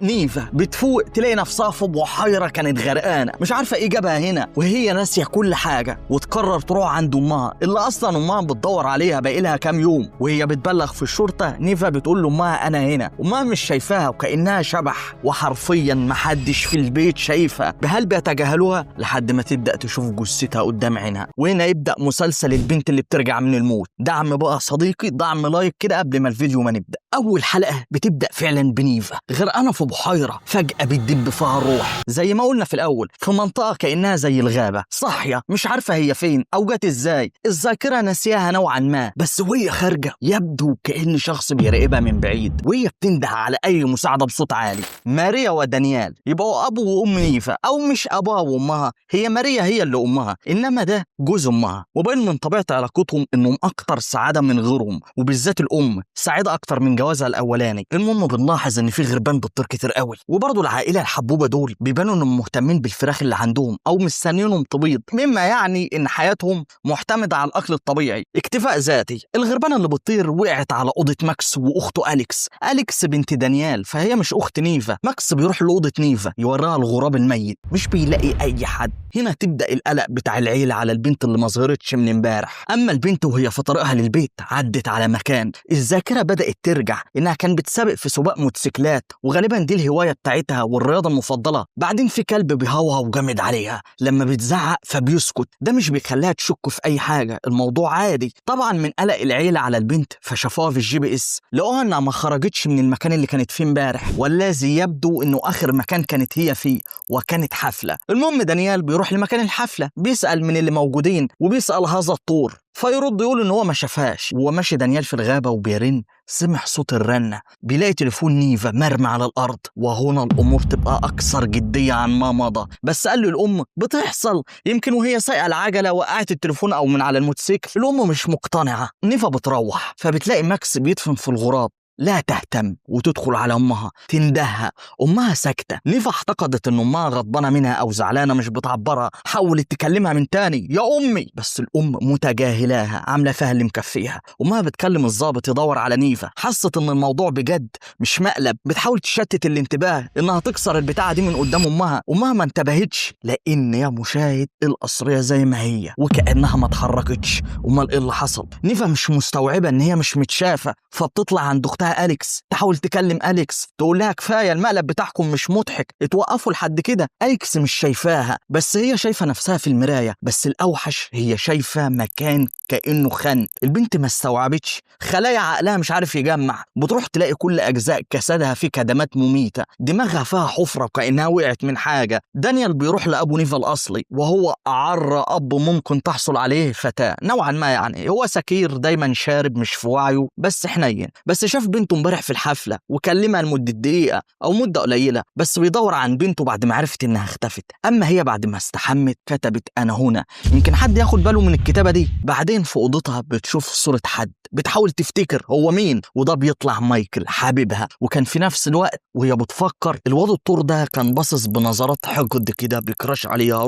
نيفا بتفوق تلاقي نفسها في بحيرة كانت غرقانة، مش عارفة ايه جابها هنا، وهي ناسية كل حاجة، وتقرر تروح عند امها اللي اصلا امها بتدور عليها بقالها كام يوم. وهي بتبلغ في الشرطة، نيفا بتقول لامها انا هنا، امها مش شايفاها وكأنها شبح، وحرفيا محدش في البيت شايفها. بهل بيتجاهلوها لحد ما تبدأ تشوف جثتها قدام عينها. وهنا يبدأ مسلسل البنت اللي بترجع من الموت. دعم بقى صديقي، دعم like كده قبل ما الفيديو ما نبدأ. اول حلقة بتبدأ فعلا بنيفا غرقانة في بحيرة، فجأة بتدب فيها الروح زي ما قلنا في الأول، في منطقة كأنها زي الغابة، صاحية مش عارفة هي فين أو جت إزاي، الذاكرة ناسياها نوعا ما، بس وهي خارجة يبدو كأن شخص بيراقبها من بعيد، وهي بتنده على أي مساعدة بصوت عالي. ماريا ودانيال يبقوا أبو وأم نيفا، أو مش أبوها وأمها، هي ماريا هي اللي أمها، إنما ده جوز أمها. وبين من طبيعة علاقتهم إنهم أكتر سعادة من غيرهم، وبالذات الأم سعيدة أكتر من جوازها الأولاني. المهم بنلاحظ إن في غربان بتطير كتير قوي، وبرضه العائلة الحبوبه دول بيبانوا انهم مهتمين بالفراخ اللي عندهم او مستنينهم تبيض، مما يعني ان حياتهم معتمدة على الاكل الطبيعي، اكتفاء ذاتي. الغربانه اللي بتطير وقعت على اوضة ماكس واخته اليكس. اليكس بنت دانيال، فهي مش اخت نيفا. ماكس بيروح لاوضه نيفا يوريها الغراب الميت، مش بيلاقي اي حد. هنا تبدا القلق بتاع العيلة على البنت اللي ما ظهرتش من امبارح. اما البنت وهي في طريقها للبيت عدت على مكان الذاكرة بدات ترجع انها كان بتسابق في سباق موتوسيكلات، وغالبا دي الهواية بتاعتها والرياضة المفضلة. بعدين في كلب بيهوهو جامد عليها، لما بتزعق فبيسكت، ده مش بيخليها تشك في اي حاجة، الموضوع عادي. طبعا من قلق العيلة على البنت فشافوها في ال GPS، لقوها انها ما خرجتش من المكان اللي كانت فيه امبارح، والذي يبدو انه اخر مكان كانت هي فيه وكانت حفلة. المهم دانيال بيروح لمكان الحفلة، بيسال من اللي موجودين، وبيسال هذا الطور، فيرد يقول ان هو ما شافهاش. وماشي دانيال في الغابة وبيرن، سمع صوت الرنه، بيلاقي تليفون نيفا مرمي على الارض. وهنا الامور تبقى اكثر جدية عن ما مضى. بس قال له الام بتحصل، يمكن وهي سايقه العجلة وقعت التليفون او من على الموتوسيكل. الام مش مقتنعة. نيفا بتروح، فبتلاقي ماكس بيدفن في الغراب، لا تهتم وتدخل على امها تندهها، امها ساكته. نيفا اعتقدت ان امها غضبانه منها او زعلانة مش بتعبرها، حاولت تكلمها من تاني يا امي، بس الام متجاهلاها، عامله فيها اللي مكفيها. امها بتكلم الضابط يدور على نيفا، حست ان الموضوع بجد مش مقلب، بتحاول تشتت الانتباه انها تكسر البتاعه دي من قدام امها. امها ما انتبهتش، لان يا مشاهد القصريه زي ما هي وكانها ما اتحركتش. امال ايه اللي حصل؟ نيفا مش مستوعبة ان هي مش متشافه، فبتطلع عند اختها أليكس، تحاول تكلم أليكس تقول لها كفاية المقلب بتاعكم مش مضحك، اتوقفوا لحد كده. أليكس مش شايفاها، بس هي شايفة نفسها في المراية، بس الأوحش هي شايفة مكان كأنه خن. البنت ما استوعبتش، خلايا عقلها مش عارف يجمع، بتروح تلاقي كل أجزاء جسدها في كدمات مميتة، دماغها فيها حفرة وكأنها وقعت من حاجة. دانيال بيروح لأبو نيفا الأصلي، وهو أعر أب ممكن تحصل عليه فتاة نوعا ما، يعني هو سكير دايما شارب مش في وعيه، بس حنين. بس شاف بنته امبارح في الحفلة وكلمها لمدة دقيقة أو مدة قليلة، بس بيدور عن بنته بعد ما عرفت إنها اختفت. أما هي بعد ما استحمت كتبت أنا هنا، يمكن حد ياخد باله من الكتابة دي. بعدين في أوضتها بتشوف صورة حد، بتحاول تفتكر هو مين، وده بيطلع مايكل حبيبها. وكان في نفس الوقت وهي بتفكر الواد الطور ده كان باصص بنظرات حقد كده بيكرش عليها،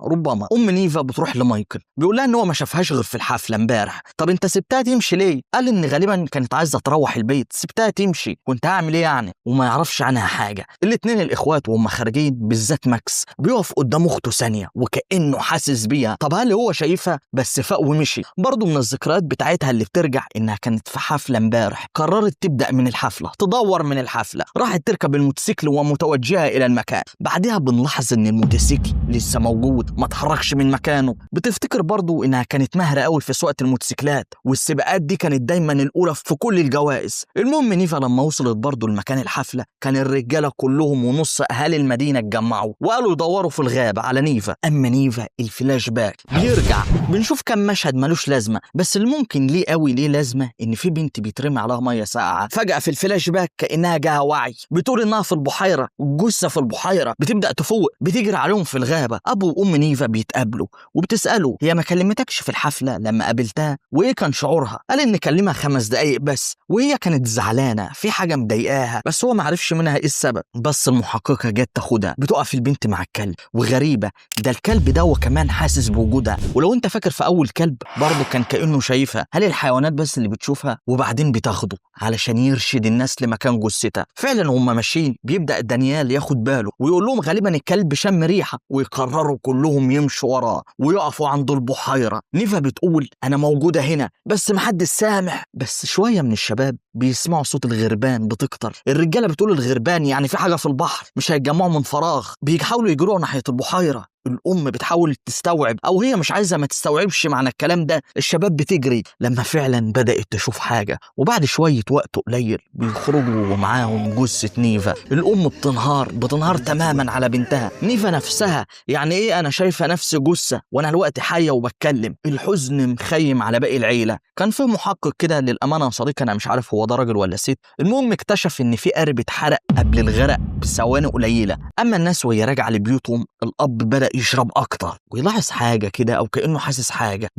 ربما. أم نيفا بتروح لمايكل بيقول لها إن هو ما شافهاش غير في الحفلة امبارح. طب أنت سبتها تمشي ليه؟ قال إن غالبا كانت عايزة تروح البيت، سبتها تمشي، كنت هعمل ايه يعني؟ وما يعرفش عنها حاجة. الاثنين الاخوات وهم خارجين، بالذات ماكس بيقف قدام اخته ثانية وكانه حاسس بيها. طب هل هو شايفها؟ بس فاق ومشي. برضه من الذكريات بتاعتها اللي بترجع انها كانت في حفلة امبارح، قررت تبدا من الحفلة، تدور من الحفلة، راحت تركب الموتوسيكل ومتوجهه الى المكان. بعدها بنلاحظ ان الموتوسيكل لسه موجود، ما اتحركش من مكانه. بتفتكر برضه انها كانت ماهره قوي في سواقة الموتوسيكلات، والسباقات دي كانت دايما الاولى في كل الجوائز. المهم نيفا لما وصلت برضه لمكان الحفلة كان الرجالة كلهم ونص اهالي المدينة اتجمعوا وقالوا يدوروا في الغابة على نيفا. اما نيفا الفلاش باك بيرجع، بنشوف كم مشهد ملوش لازمه، بس اللي ممكن ليه قوي ليه لازمه ان في بنت بيترمي عليها مية ساقعه فجاة في الفلاش باك كانها جاها وعي، بتقول انها في البحيرة، جثة في البحيرة. بتبدا تفوق، بتجري عليهم في الغابة. ابو وام نيفا بيتقابلوا وبتساله هي ما كلمتكش في الحفلة لما قابلتها وايه كان شعورها؟ قال ان كلمها 5 دقايق بس وهي كانت كانت زعلانة، في حاجة مضايقاها، بس هو ما عرفش منها ايه السبب. بس المحققه جت تاخدها، بتقف البنت مع الكلب، وغريبة ده الكلب ده وكمان حاسس بوجودها. ولو انت فاكر في اول كلب برضه كان كانه شايفها. هل الحيوانات بس اللي بتشوفها؟ وبعدين بتاخده علشان يرشد الناس لمكان جثتها. فعلا هم ماشيين بيبدا دانيال ياخد باله ويقول لهم غالبا الكلب شم ريحه، ويقرروا كلهم يمشوا وراه ويقفوا عند البحيرة. نيفا بتقول انا موجودة هنا بس محدش سامع. بس شوية من الشباب بيسمعوا صوت الغربان بتكتر. الرجالة بتقول الغربان يعني في حاجة في البحر، مش هيتجمعوا من فراغ. بيحاولوا يجروا ناحية البحيرة. الام بتحاول تستوعب، او هي مش عايزه ما تستوعبش معنى الكلام ده. الشباب بتجري لما فعلا بدات تشوف حاجة. وبعد شوية وقت قليل بيخرجوا ومعاهم جثة نيفا. الام بتنهار تماما على بنتها نيفا نفسها. يعني ايه انا شايفه نفسي جثة وانا الوقت حيه وبتكلم؟ الحزن مخيم على باقي العيلة. كان في محقق كده، للامانة يا صديقي انا مش عارف هو ده راجل ولا ست. المهم اكتشف ان في قارب اتحرق قبل الغرق بثواني قليله. اما الناس وهي راجعه لبيوتهم، الاب بدا يشرب اكتر ويلاحظ حاجة كده او كانه حاسس حاجة.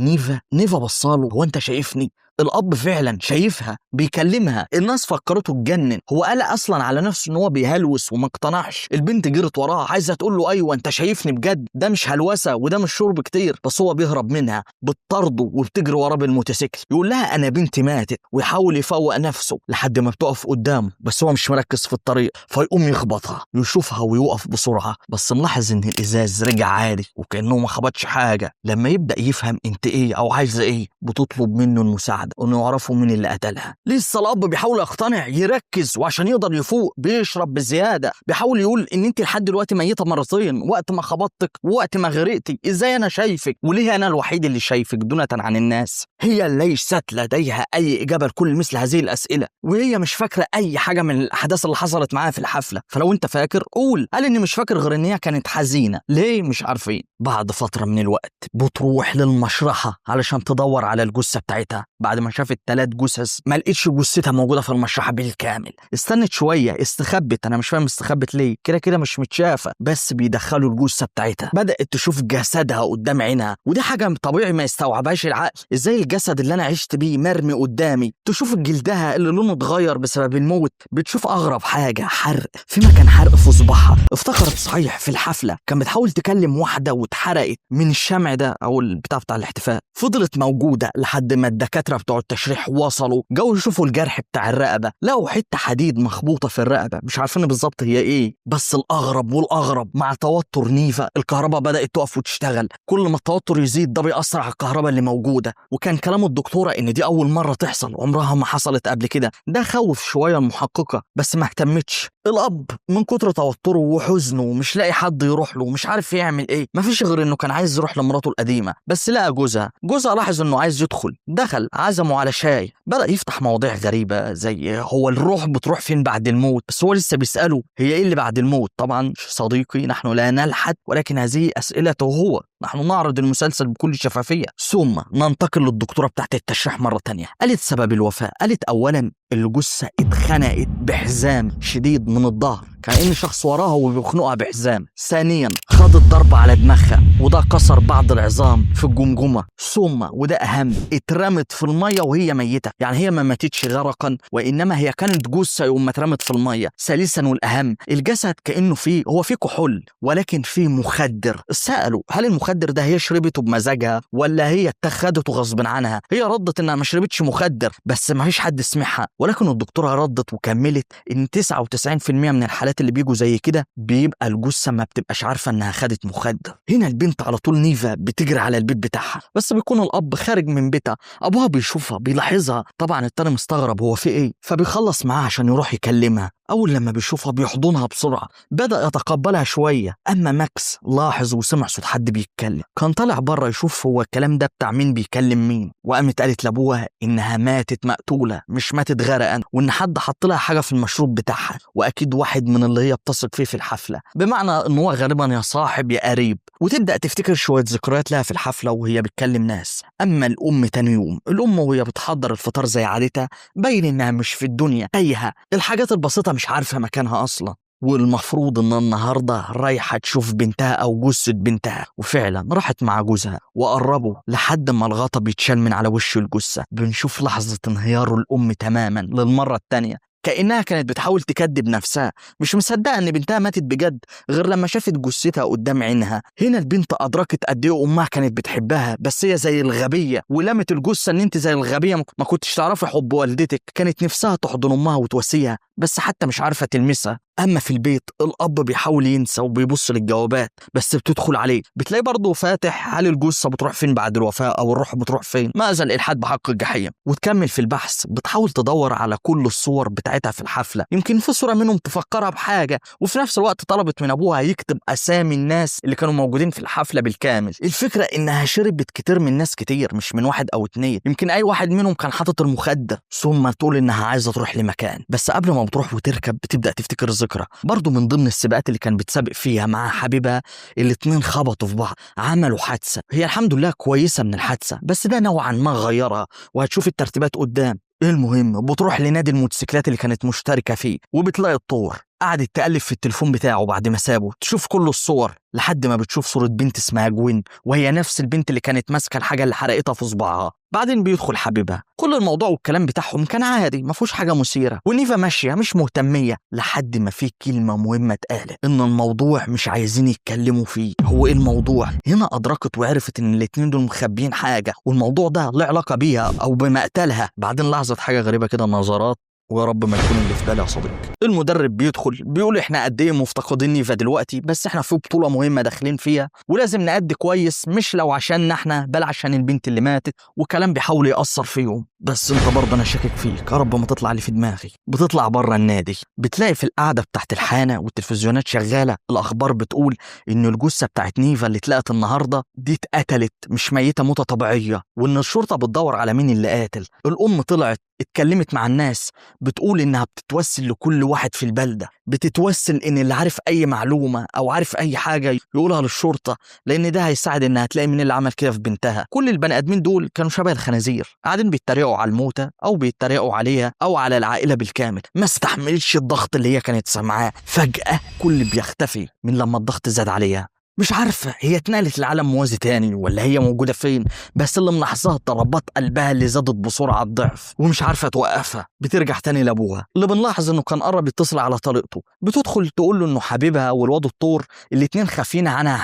نيفا بصاله، هو انت شايفني؟ الاب فعلا شايفها، بيكلمها. الناس فكرته اتجنن، هو قال اصلا على نفسه ان هو بيهلوس وما اقتنعش. البنت جرت وراه عايزه تقول له ايوه انت شايفني بجد، ده مش هلوسه وده مش شرب كتير. بس هو بيهرب منها، بتطرده وبتجري وراه بالموتوسيكل. يقول لها انا بنتي ماتت، ويحاول يفوق نفسه لحد ما بتقف قدامه، بس هو مش مركز في الطريق فيقوم يخبطها. يشوفها ويوقف بسرعة، بس ملاحظ ان الازاز رجع عادي وكانه ما خبطش حاجة. لما يبدا يفهم انت ايه او عايزه ايه، بتطلب منه المساعدة انه يعرفوا مين اللي قتلها. لسه الاب بيحاول يقتنع يركز، وعشان يقدر يفوق بيشرب بزيادة. بيحاول يقول ان انت لحد دلوقتي ميته مرتين، وقت ما خبطتك ووقت ما غرقتي، ازاي انا شايفك؟ وليه انا الوحيد اللي شايفك دونة عن الناس؟ هي ليست لديها اي اجابه لكل مثل هذه الاسئلة، وهي مش فاكره اي حاجة من الاحداث اللي حصلت معاها في الحفلة. فلو انت فاكر قول. قال اني مش فاكر غير ان هي كانت حزينة، ليه مش عارفين. بعد فترة من الوقت بتروح للمشرحه علشان تدور على الجثة بتاعتها. بعد ما شافت 3 جثث ما لقيتش جثتها موجودة في المشرحه بالكامل. استنت شوية، استخبت، انا مش فاهم استخبت ليه، كده كده مش متشافه. بس بيدخلوا الجثة بتاعتها، بدات تشوف جسدها قدام عينها، ودي حاجة طبيعي ما يستوعبهاش العقل. ازاي الجسد اللي انا عشت بيه مرمي قدامي؟ تشوف جلدها اللي لونه اتغير بسبب الموت. بتشوف اغرب حاجة، حرق في مكان، حرق في صباعها. افتكرت صحيح في الحفلة كان بتحاول تكلم واحدة واتحرقت من الشمع ده او البتاع بتاع الاحتفال. فضلت موجودة لحد ما الدكاترة بتوع التشريح وصلوا، جو يشوفوا الجرح بتاع الرقبة، لقوا حتة حديد مخبوطه في الرقبة، مش عارفين بالظبط هي ايه. بس الاغرب والاغرب، مع توتر نيفا الكهرباء بدات تقف وتشتغل. كل ما التوتر يزيد ده بيأثر على الكهرباء اللي موجودة. وكان كلام الدكتورة ان دي اول مرة تحصل، عمرها ما حصلت قبل كده. ده خوف شوية المحققه، بس ما اهتمتش. الاب من كتر توتره وحزنه ومش لاقي حد يروح له ومش عارف يعمل ايه، مفيش غير انه كان عايز يروح لمراته القديمة. بس لقى جوزها لاحظ انه عايز يدخل، دخل عزمه على شاي. بدأ يفتح مواضيع غريبة زي هو الروح بتروح فين بعد الموت، بس هو لسه بيسأله هي ايه اللي بعد الموت. طبعا صديقي نحن لا نلحد، ولكن هذه اسئلته هو، نحن نعرض المسلسل بكل شفافية. ثم ننتقل للدكتورة بتاعت التشريح مرة تانية. قالت سبب الوفاة، قالت أولا الجثة اتخنقت بحزام شديد من الظهر، كأن شخص وراها وبيخنقها بحزام. ثانيا خدت ضربة على دماغها وده كسر بعض العظام في الجمجمة. ثم وده أهم، اترمت في المية وهي ميتة، يعني هي ما ماتتش غرقا وإنما هي كانت جثة يوم ما اترمت في المية. ثالثا والأهم، الجسد كأنه فيه، هو فيه كحول ولكن فيه مخدر. سألوا هل المخدر ده هي شربته بمزاجها ولا هي اتخذته غصب عنها؟ هي ردت انها ما شربتش مخدر، بس ما فيش حد سمعها. ولكن الدكتورة ردت وكملت ان 99% من الحالات اللي بيجوا زي كده بيبقى الجثة ما بتبقاش عارفه انها خدت مخدر. هنا البنت على طول نيفا بتجري على البيت بتاعها، بس بيكون الاب خارج من بيتها. ابوها بيشوفها بيلاحظها، طبعا التاني مستغرب هو في ايه، فبيخلص معاها عشان يروح يكلمها. اول لما بيشوفها بيحضنها بسرعة، بدا يتقبلها شوية. اما ماكس لاحظ وسمع صوت حد بيتكلم، كان طالع بره يشوف هو الكلام ده بتاع مين بيكلم مين. وقامت قالت لابوها انها ماتت مقتوله مش ماتت غرقا، وان حد حط لها حاجة في المشروب بتاعها، واكيد واحد من اللي هي بتثق فيه في الحفلة، بمعنى ان هو غالبا يا صاحب يا قريب. وتبدا تفتكر شوية ذكريات لها في الحفلة وهي بتكلم ناس. اما الام تاني يوم، الام وهي بتحضر الفطار زي عادتها، باين انها مش في الدنيا، تايهه، الحاجات البسيطة مش عارفه مكانها اصلا. والمفروض ان النهارده رايحة تشوف بنتها او جثة بنتها. وفعلا راحت مع جوزها وقربوا لحد ما الغطا بيتشال من على وش الجثة. بنشوف لحظة انهيار الام تماما للمرة الثانية، كأنها كانت بتحاول تكذب نفسها، مش مصدقة إن بنتها ماتت بجد غير لما شافت جثتها قدام عينها. هنا البنت أدركت قد إيه أمها كانت بتحبها، بس هي زي الغبية ولمت الجثة إن أنت زي الغبية ما كنتش تعرفي حب والدتك. كانت نفسها تحضن أمها وتواسيها، بس حتى مش عارفة تلمسها. أما في البيت الأب بيحاول ينسى وبيبص للجوابات، بس بتدخل عليه بتلاقي برضه فاتح هل الجثة بتروح فين بعد الوفاة أو الروح بتروح فين، ماذا الإلحاد بحق الجحيم. وتكمل في البحث، بتحاول تدور على كل الصور بتاعتها في الحفلة، يمكن في صورة منهم تفكرها بحاجة. وفي نفس الوقت طلبت من أبوها يكتب أسامي الناس اللي كانوا موجودين في الحفلة بالكامل. الفكرة إنها شربت كتير من ناس كتير، مش من واحد أو اتنين، يمكن أي واحد منهم كان حاطط المخدر. ثم تقول إنها عايزة تروح لمكان، بس قبل ما بتروح وتركب بتبدأ تفتكر ذكرى برضه من ضمن السباقات اللي كان بتسابق فيها مع حبيبها. الاتنين خبطوا في بعض، عملوا حادثة. هي الحمد لله كويسة من الحادثة، بس ده نوعا ما غيرها، وهتشوف الترتيبات قدام. المهم بتروح لنادي الموتوسيكلات اللي كانت مشتركة فيه، وبتلاقي الطور قعدت تقلب في التليفون بتاعه بعد ما سابه، تشوف كل الصور لحد ما بتشوف صورة بنت اسمها جوين، وهي نفس البنت اللي كانت ماسكة الحاجة اللي حرقتها في صباعها. بعدين بيدخل حبيبها. كل الموضوع والكلام بتاعهم كان عادي، ما فيهوش حاجة مثيرة، ونيفا ماشية مش مهتمية، لحد ما في كلمة مهمة اتقالت إن الموضوع مش عايزين يتكلموا فيه. هو إيه الموضوع؟ هنا أدركت وعرفت إن الاتنين دول مخبيين حاجة، والموضوع ده له علاقة بيها أو بمقتلها. بعدين لاحظت حاجة غريبة كده، نظرات، ويا رب ما يكون اللي في بالي يا صديقي. المدرب بيدخل بيقول احنا قد ايه مفتقدين نيفا دلوقتي، بس احنا في بطولة مهمة داخلين فيها ولازم نأدي كويس، مش لو عشاننا احنا بل عشان البنت اللي ماتت. وكلام بيحاول يأثر فيهم، بس انت برضه انا شاكك فيك، يا رب ما تطلع اللي في دماغي. بتطلع بره النادي، بتلاقي في القعدة بتاعت الحانة والتلفزيونات شغالة، الاخبار بتقول ان الجثة بتاعت نيفا اللي اتلقت النهارده دي اتقتلت، مش ميتة موتة طبيعية، وان الشرطة بتدور على مين اللي قاتل. الام طلعت اتكلمت مع الناس، بتقول انها بتتوسل لكل واحد في البلدة، بتتوسل ان اللي عارف اي معلومة او عارف اي حاجة يقولها للشرطة، لان ده هيساعد انها تلاقي مين اللي عمل كده في بنتها. كل البني ادمين دول كانوا شبه الخنازير، قاعدين بيتريقوا على الموتى او بيتريقوا عليها او على العائلة بالكامل. ما استحملتش الضغط اللي هي كانت سامعاه. فجاة كل بيختفي من لما الضغط زاد عليها. مش عارفة هي اتنقلت لعالم موازي تاني ولا هي موجودة فين، بس اللي ملاحظاها ضربات قلبها اللي زادت بسرعة الضعف ومش عارفة توقفها. بترجع تاني لأبوها اللي بنلاحظ انه كان قرب يتصل على طليقته. بتدخل تقول له انه حبيبها والواد الطور الاتنين خافين عنها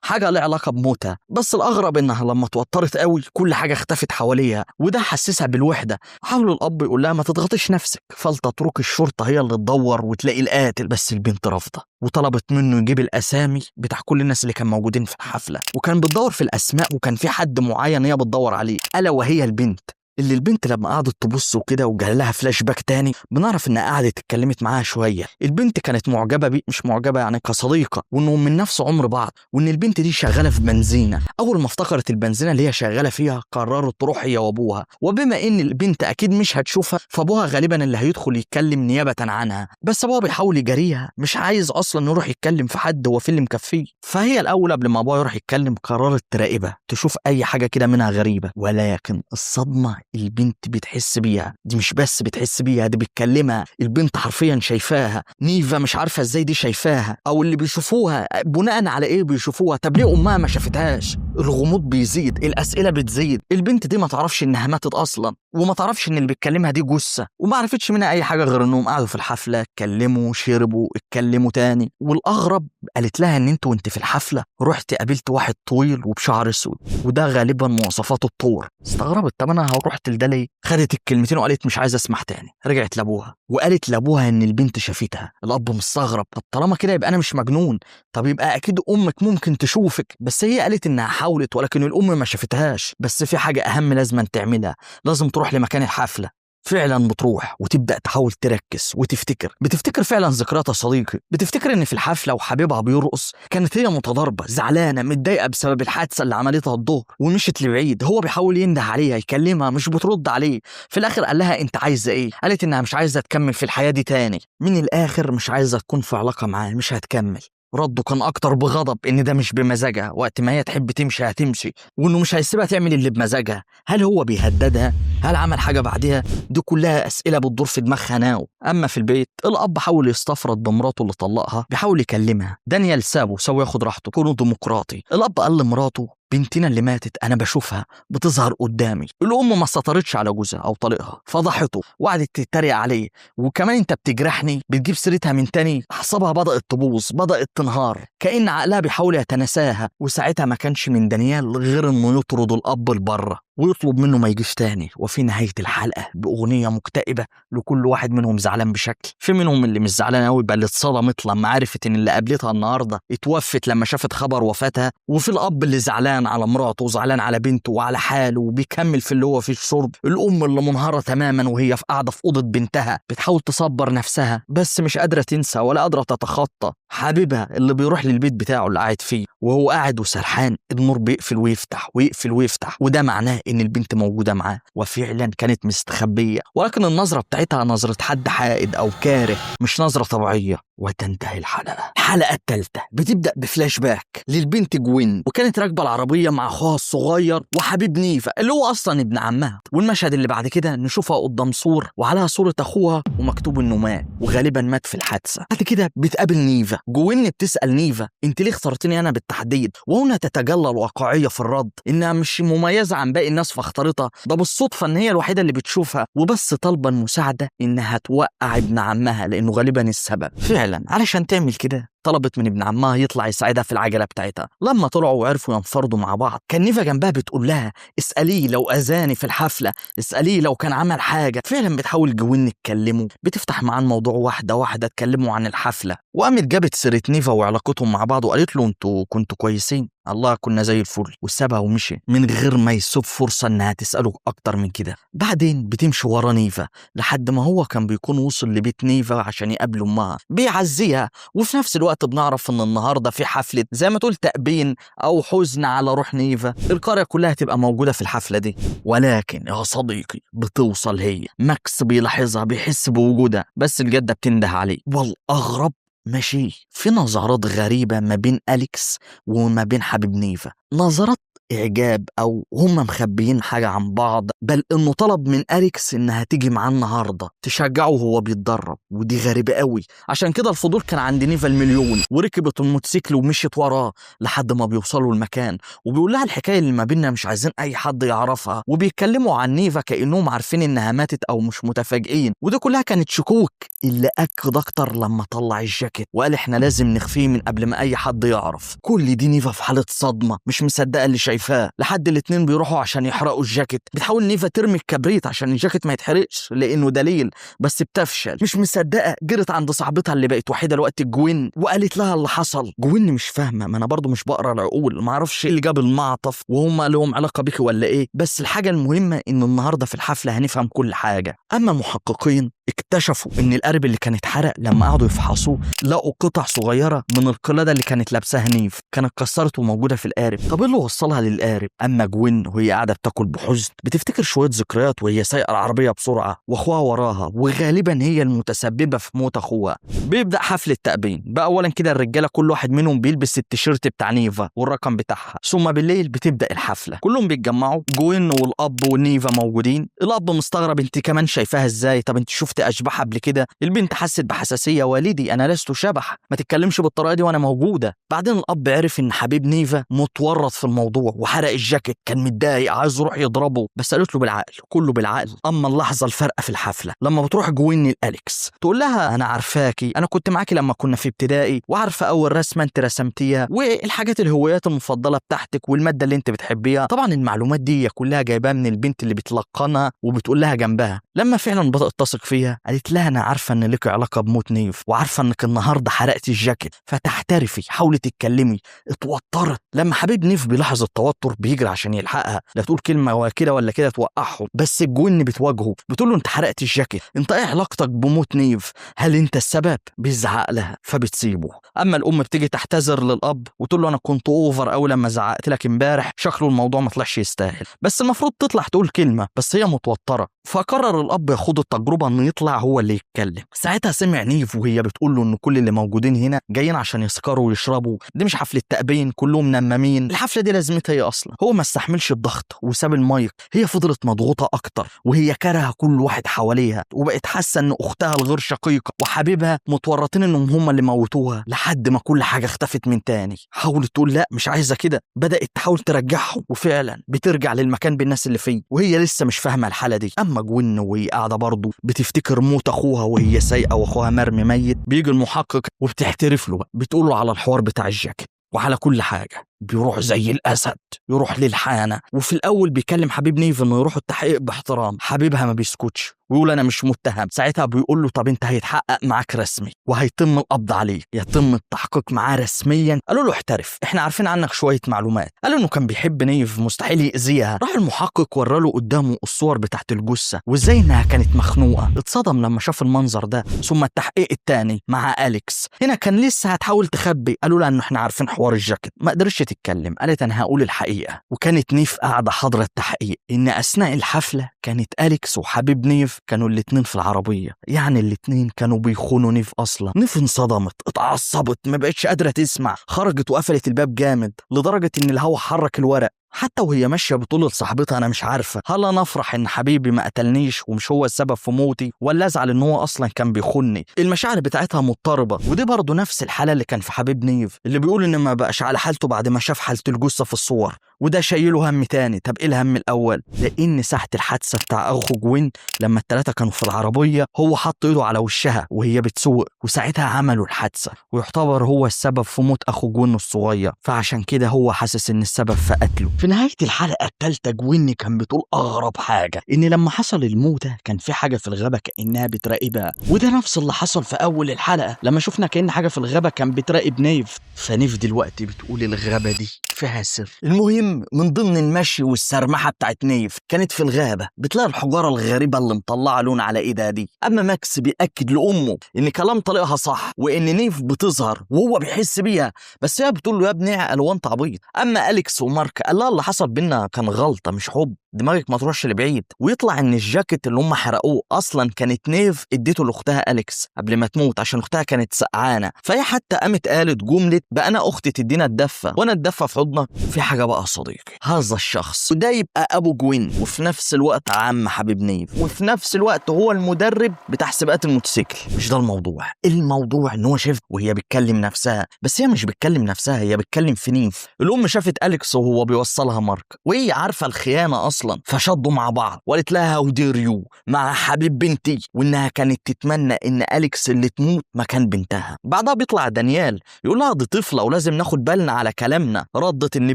حاجة لها علاقة بموتها. بس الأغرب انها لما توترت قوي كل حاجة اختفت حواليها، وده حسسها بالوحدة. حاول الأب يقول لها ما تضغطيش نفسك، فلتترك الشرطة هي اللي تدور وتلاقي القاتل، بس البنت رافضة وطلبت منه يجيب الأسامي بتاع كل الناس اللي كان موجودين في الحفلة. وكان بتدور في الأسماء، وكان في حد معين هي بتدور عليه، ألا وهي البنت. اللي البنت لما قعدت تبص وكده وجال لها فلاش باك تاني، بنعرف انها قعدت اتكلمت معاها شوية. البنت كانت معجبه بيه، مش معجبه يعني كصديقه، وانهم من نفس عمر بعض، وان البنت دي شغالة في بنزينة. اول ما افتكرت البنزينه اللي هي شغالة فيها قررت تروح هي وابوها، وبما ان البنت اكيد مش هتشوفها فابوها غالبا اللي هيدخل يتكلم نيابة عنها. بس ابوها بيحاول يجاريها، مش عايز اصلا يروح يتكلم في حد، هو في اللي مكفيه. فهي الاول قبل ما ابوها يروح يتكلم قررت تراقبها، تشوف اي حاجة كده منها غريبة. ولكن الصدمة البنت بتحس بيها، دي مش بس بتحس بيها، دي بتكلمها. البنت حرفيا شايفاها. نيفا مش عارفه ازاي دي شايفاها، او اللي بيشوفوها بناء على ايه بيشوفوها، طب ليه امها ما شافتهاش؟ الغموض بيزيد، الاسئلة بتزيد. البنت دي ما تعرفش انها ماتت اصلا، وما تعرفش ان اللي بيتكلمها دي جثة، وما عرفتش منها اي حاجة غير انهم قعدوا في الحفلة اتكلموا شربوا اتكلموا تاني. والاغرب قالت لها ان انت وانت في الحفلة رحت قابلت واحد طويل وبشعر اسود، وده غالبا مواصفات الطور. استغربت، طب انا رحت لده ليه؟ خدت الكلمتين وقالت مش عايزه اسمع تاني. رجعت لابوها وقالت لابوها ان البنت شافتها. الاب مستغرب، طب طالما كده يبقى انا مش مجنون، طب يبقى اكيد امك ممكن تشوفك. بس هي قالت انها حاولت ولكن الام ما شافتهاش. بس في حاجة اهم لازم تعملها، لازم تروح لمكان الحفلة. فعلا بتروح وتبدا تحاول تركز وتفتكر، بتفتكر فعلا ذكرياتها يا صديقي. بتفتكر ان في الحفلة وحبيبها بيرقص كانت هي متضاربة زعلانة متضايقة بسبب الحادثة اللي عملتها الظهر، ومشت لبعيد. هو بيحاول ينده عليها يكلمها، مش بترد عليه. في الاخر قال لها انت عايزه ايه؟ قالت انها مش عايزه تكمل في الحياة دي تاني، من الاخر مش عايزه تكون في علاقة معاه، مش هتكمل. رده كان اكتر بغضب ان ده مش بمزاجها، وقت ما هي تحب تمشي هتمشي، وانه مش هيسيبها تعمل اللي بمزاجها. هل هو بيهددها؟ هل عمل حاجة بعدها؟ دي كلها اسئلة بتدور في دماغها ناو. اما في البيت الاب حاول يستفرد بمراته اللي طلقها، بيحاول يكلمها. دانيال سابه سوى ياخد راحته، كونه ديمقراطي. الاب قال لمراته بنتنا اللي ماتت انا بشوفها بتظهر قدامي. الام ما سطرتش على جوزها او طليقها، فضحته وقعدت تتريق عليه، وكمان انت بتجرحني، بتجيب سيرتها من تاني. اعصابها بدات تبوظ، بدات تنهار، كأن عقلها بيحاول يتناساها. وساعتها ما كانش من دانيال غير انه يطرد الاب لبره ويطلب منه ما يجيش تاني. وفي نهاية الحلقة باغنية مكتئبه لكل واحد منهم زعلان بشكل، في منهم اللي مش زعلان قوي بل اتصدمت لما عرفت ان اللي قابلتها النهارده اتوفت لما شافت خبر وفاتها، وفي الاب اللي زعلان على مراته وزعلان على بنته وعلى حاله وبيكمل في اللي هو فيه الشرب. الام اللي منهاره تماما وهي في قاعدة في اوضة بنتها بتحاول تصبر نفسها بس مش قادرة تنسى ولا قادرة تتخطى حبيبها اللي بيروح للبيت بتاعه اللي قاعد فيه. وهو قاعد وسرحان النور بيقفل ويفتح ويقفل ويفتح، وده معناه ان البنت موجودة معاه، وفعلا كانت مستخبيه، ولكن النظرة بتاعتها نظره حد حائد او كاره، مش نظره طبيعية. وتنتهي الحلقة. الحلقة الثالثة بتبدا بفلاش باك للبنت جوين، وكانت راكبه العربية مع اخوها الصغير وحبيب نيفا اللي هو اصلا ابن عمها. والمشهد اللي بعد كده نشوفها قدام سور وعليها صوره اخوها ومكتوب انه مات، وغالبا مات في الحادثة. بعد كده بتقابل نيفا. جوين بتسال نيفا انت ليه اخترتني انا بالتحديد؟ وهنا تتجلى الواقعية في الرد، انها مش مميزة عن باقي الناس فاختارتها، ده بالصدفة ان هي الوحيدة اللي بتشوفها، وبس طالبه المساعدة انها توقع ابن عمها لانه غالبا السبب. فعلا علشان تعمل كده طلبت من ابن عمها يطلع يساعدها في العجلة بتاعتها. لما طلعوا وعرفوا ينفردوا مع بعض كان نيفا جنبها بتقول لها اساليه لو اذاني في الحفلة، اساليه لو كان عمل حاجة. فعلا بتحاول جوين تكلمه، بتفتح معاه الموضوع واحدة واحدة، تكلموا عن الحفلة. وقامت جابت سيره نيفا وعلاقتهم مع بعض وقالت له انتوا كنتوا كويسين، الله كنا زي الفل، وسابها ومشي من غير ما يسيب فرصة انها تساله اكتر من كده. بعدين بتمشي ورا نيفا لحد ما هو كان بيكون وصل لبيت نيفا عشان يقابل امها، بيعزيها. وفي نفس الوقت بنعرف ان النهارده في حفلة زي ما تقول تأبين او حزن على روح نيفا، القرية كلها تبقى موجودة في الحفلة دي. ولكن يا صديقي بتوصل هي، ماكس بيلاحظها، بيحس بوجودها، بس الجدة بتنده عليه. والاغرب ماشي في نظرات غريبة ما بين أليكس وما بين حبيب نيفا، نظرات إعجاب أو هم مخبيين حاجة عن بعض، بل إنه طلب من أليكس إنها تيجي معاه النهاردة تشجعه وهو بيتدرب، ودي غريبة قوي. عشان كده الفضول كان عند نيفا المليون، وركبت الموتوسيكل ومشيت وراه لحد ما بيوصلوا المكان، وبيقول لها الحكاية اللي ما بيننا مش عايزين أي حد يعرفها، وبيتكلموا عن نيفا كأنهم عارفين إنها ماتت أو مش متفاجئين، وده كلها كانت شكوك. اللي أكد أكتر لما طلع الجاكيت وقال إحنا لازم نخفيه من قبل ما أي حد يعرف. كل دي نيفا في حالة صدمة مش مصدقة اللي شايفاه، لحد الاتنين بيروحوا عشان يحرقوا الجاكيت. بتحاول نيفا ترمي الكبريت عشان الجاكيت ما يتحرقش لانه دليل، بس بتفشل. مش مصدقه، جرت عند صاحبتها اللي بقت وحيده الوقت جوين وقالت لها اللي حصل. جوين مش فاهمه، ما انا برضو مش بقرا العقول، ما اعرفش ايه اللي جاب المعطف وهم لهم علاقة بيكي ولا ايه، بس الحاجة المهمة ان النهارده في الحفلة هنفهم كل حاجة. اما المحققين اكتشفوا ان القارب اللي كان اتحرق لما قعدوا يفحصوه لقوا قطع صغيرة من القلادة اللي كانت لابساها نيف، كانت اتكسرت وموجودة في القارب. طب ايه اللي وصلها للقارب؟ اما جوين وهي قاعدة بتاكل بحزن بتفتكر شوية ذكريات وهي سايقه العربية بسرعة واخوها وراها، وغالبا هي المتسببه في موت اخوها. بيبدا حفل التأبين بقى. اولا كده الرجالة كل واحد منهم بيلبس التيشيرت بتاع نيفا والرقم بتاعها، ثم بالليل بتبدا الحفلة، كلهم بيتجمعوا، جوين والاب ونيفا موجودين. الاب مستغرب انت كمان شايفاها ازاي؟ طب انت شفت اشباح قبل كده؟ البنت حست بحساسيه، والدي انا لست شبح، ما تتكلمش بالطريقة دي وانا موجودة. بعدين الاب عرف ان حبيب نيفا متورط في الموضوع وحرق الجاكيت، كان متضايق عايز يروح يضربه، بس قالت له بالعقل، كله بالعقل. اما اللحظة الفارقة في الحفلة لما بتروح جوين لاليكس تقول لها انا عارفاكي، انا كنت معاكي لما كنا في ابتدائي، وعارفه اول رسمه انت رسمتيها والحاجات الهوايات المفضلة بتاعتك والمادة اللي انت بتحبيها. طبعا المعلومات دي كلها جايباها من البنت اللي بتلقنها وبتقول لها جنبها. لما فعلا بدات تثق فيها قالت لها انا عارفه ان لك علاقة بموت نيف، وعارفه انك النهارده حرقتي الجاكيت، فتحترفي، حاولي تتكلمي. اتوترت لما حبيب نيف بيلاحظ التوتر بيجري عشان يلحقها، لا تقول كلمة وكده ولا كده توقعهم، بس الجن بتواجهه بتقول له انت حرقت الجاكيت، انت ايه علاقتك بموت نيف؟ هل انت السبب؟ بيزعق لها فبتسيبه. اما الام بتيجي تعتذر للاب وتقول له انا كنت over قوي لما زعقت لك امبارح، شكله الموضوع ما طلعش يستاهل، بس المفروض تطلع تقول كلمة، بس هي متوترة. فقرر الاب ياخد التجربة انه يطلع هو اللي يتكلم. ساعتها سمع نيف وهي بتقول له ان كل اللي موجودين هنا جايين عشان يسكروا ويشربوا، دي مش حفلة تأبين، كلهم نمامين، الحفلة دي لازمتها ايه اصلا؟ هو ما استحملش الضغط وساب المايك. هي فضلت مضغوطه اكتر وهي كارهه كل واحد حواليها، وبقت حاسه ان اختها الغير شقيقه وحبيبها متورطين انهم هم اللي موتوها، لحد ما كل حاجة اختفت من تاني. حاولت تقول لا مش عايزه كده، بدات تحاول ترجعهم، وفعلا بترجع للمكان بالناس اللي فيه وهي لسه مش فاهمه الحالة دي. اما جوين وهي قاعدة برضه بتفتكر موت اخوها وهي سايقه واخوها مرمي ميت. بيجي المحقق وبتحترف له بقى، بتقول له على الحوار بتاع الجاكيت وعلى كل حاجة. بيروح زي الاسد يروح للحانه، وفي الاول بيكلم حبيب نيف انه يروحوا التحقيق باحترام. حبيبها ما بيسكتش ويقول انا مش متهم. ساعتها بيقول له طب انت هيتحقق معاك رسمي وهيتم القبض عليك، يتم التحقيق معاه رسميا. قالوا له احترف، احنا عارفين عنك شوية معلومات. قالوا انه كان بيحب نيف مستحيل يأذيها. راح المحقق وراله قدامه الصور بتاعت الجثة وازاي انها كانت مخنوقه. اتصدم لما شاف المنظر ده. ثم التحقيق الثاني مع اليكس، هنا كان لسه هتحاول تخبي. قالوا لها انه احنا عارفين حوار الجاكيت. ما قدرتش تتكلم، قالت انا هقول الحقيقة. وكانت نيف قاعدة حاضره التحقيق، ان اثناء الحفلة كانت اليكس وحبيب نيف كانوا الاتنين في العربية، يعني الاتنين كانوا بيخونوا نيف اصلا. نيف انصدمت، اتعصبت، ما بقتش قادرة تسمع، خرجت وقفلت الباب جامد لدرجة ان الهوا حرك الورق. حتى وهي ماشية بتقول لصاحبتها انا مش عارفه هل انا افرح ان حبيبي ما قتلنيش ومش هو السبب في موتي، ولا ازعل ان هو اصلا كان بيخوني. المشاعر بتاعتها مضطربة، ودي برضه نفس الحالة اللي كان في حبيب نيف اللي بيقول ان ما بقاش على حالته بعد ما شاف حاله الجثة في الصور، وده شايله هم تاني. طب ايه الهم الاول؟ لان ساعة الحادثة بتاع اخو جوين لما الثلاثة كانوا في العربية هو حط ايده على وشها وهي بتسوق، وساعتها عملوا الحادثة، ويعتبر هو السبب في موت اخو جوين الصغير، فعشان كده هو حاسس ان السبب في قتله. في نهاية الحلقة الثالثة جوين كان بتقول اغرب حاجة، ان لما حصل الموتة كان في حاجة في الغابة كانها بتراقبها، وده نفس اللي حصل في اول الحلقة لما شفنا كأن حاجة في الغابة كان بتراقب نيف. فنيف دلوقتي بتقول الغابة دي فيها سر. المهم من ضمن المشي والسرمحه بتاعت نيف كانت في الغابة بتلاقي الحجارة الغريبة اللي مطلعه لون على ايدها دي. اما ماكس بياكد لامه ان كلام طليقها صح وان نيف بتظهر وهو بيحس بيها، بس هي بتقول له يا ابني اعقل وانت عبيط. اما اليكس ومارك قال لها اللي حصل بينا كان غلطه مش حب، دماغك ما تروحش لبعيد. ويطلع ان الجاكيت اللي هم حرقوه اصلا كانت نيف اديته لاختها اليكس قبل ما تموت عشان اختها كانت سقعانه، فهي حتى قامت قالت جملة بقى انا اختي تدينا الدفة وانا الدفة في حضنك. في حاجة بقى يا صديقي، هذا الشخص وده يبقى ابو جوين، وفي نفس الوقت عم حبيب نيف، وفي نفس الوقت هو المدرب بتاع سباقات الموتوسيكل. مش ده الموضوع، الموضوع ان هو شاف وهي بتكلم نفسها، بس هي مش بتكلم نفسها، هي بتكلم في نيف. الام شافت اليكس وهو بيوصلها مارك وهي عارفه الخيانة اصلا، فشدوا مع بعض وقالت لها how dare you مع حبيب بنتي، وانها كانت تتمنى ان اليكس اللي تموت مكان بنتها. بعدها بيطلع دانيال يقول لها دي طفله ولازم ناخد بالنا على كلامنا. ردت ان